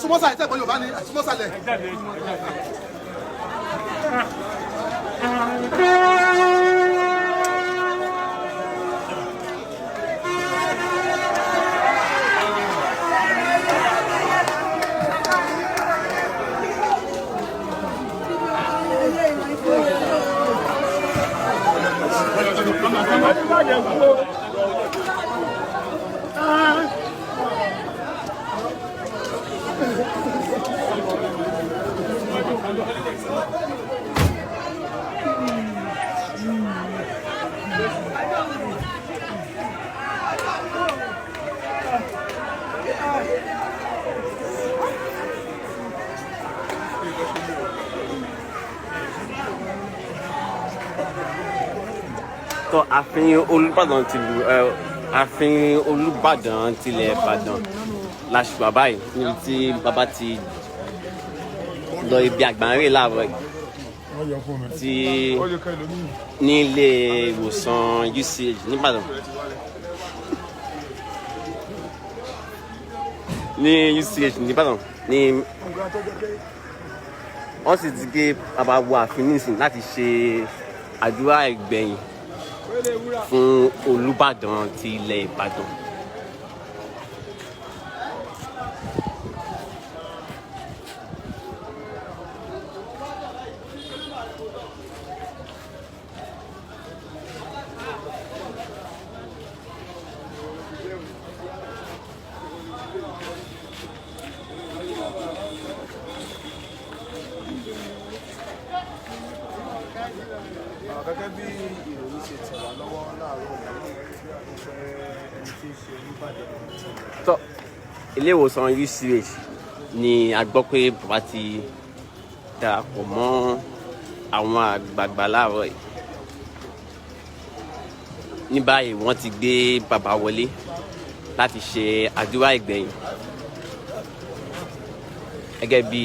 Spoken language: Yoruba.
Ẹ̀sùnmọ́sàlẹ̀ tẹ̀gbọ́n Yorùbá ni ẹ̀sùnmọ́sàlẹ̀. Tọ́ ààfin Olúbàdàn tìlú ẹ ààfin Olúbàdàn tilẹ̀ Ìbàdàn la ṣì wà báyìí, níbi tí bàbá ti lọ ibi àgbáńrè láàárọ̀ yìí tí ní ilé ìwòsàn UCH nìbàdàn, ní UCH nìbàdàn ní wọ́n sì ti gbé bàbá wọ ààfin nísìn láti ṣe àdúrà ìgbẹ̀yìn fún Olúbàdàn ti ilẹ̀ Ìbàdàn. Gẹ́gẹ́ bí ìròyìn ṣe tẹ̀ wá lọ́wọ́ láàárọ̀ yìí pé ẹni tí í ṣe Olúbàdàn ti ilẹ̀ Tọ́ ilé ìwòsàn UCH ni a gbọ́ pé bàbá ti darapọ̀ mọ́ àwọn àgbààgbà láàárọ̀ yìí. Ní báyìí, wọ́n ti gbé bàbá wọlé láti ṣe àdúrà ìgbẹ̀yìn gẹ́gẹ́ bí